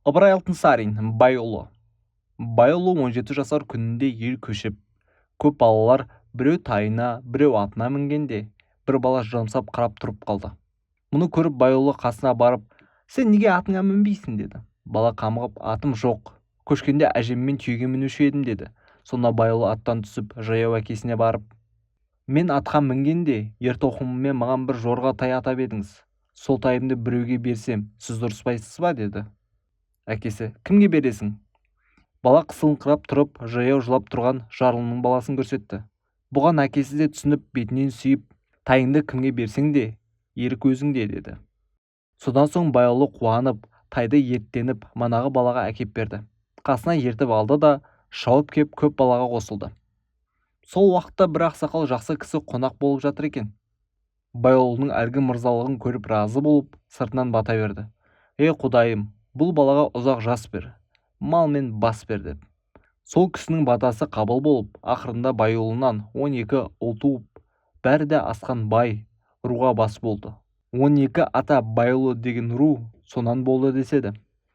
Ыбырай Алтынсарин. Байұлы. Байұлы 17 жасар күнінде ел көшіп, көп балалар біреу тайына, біреу атына мінгенде, бір бала жыламсырап қарап тұрып қалды. Мұны көріп, Байұлы қасына барып: «Сен неге атыңа мінбейсің?» – деді. Бала қамығып: «Атым жоқ, көшкенде әжеммен түйеге мінуші едім», – деді. Сонда Байұлы аттан түсіп, жаяу әкесіне барып: «Мен атқа мінгенде ер тоқымымен маған бір жорға тай атап едіңіз. Сол тайымды біреуге берсем, сіз ұрыспайсыз ба?» – деді. Әкесі: «Кімге бересің?» Бала қысылыңқырап тұрып, жаяу жылап тұрған жарлының баласын көрсетті. Бұған әкесі де түсініп, бетінен сүйіп: «Тайыңды кімге берсең де, ерік өзіңде», – деді. Содан соң Байұлы қуанып, тайды ерттеніп манағы балаға әкеп берді. Қасына ертіп алды да, шауып кеп көп балаға қосылды. Сол уақытта бір ақсақал, жақсы кісі қонақ болып жатыр екен. Байұлының әлгі мырзалығын көріп, разы болып, сыртынан бата берді: «Ей, құдайым, бұл балаға ұзақ жас бер, мал мен бас бер», – деп. Сол кісінің батасы қабыл болып, ақырында Байұлынан 12 ұл туып, бәрі де асқан бай, руға бас болды. 12 ата Байұлы деген ру сонан болды деседі.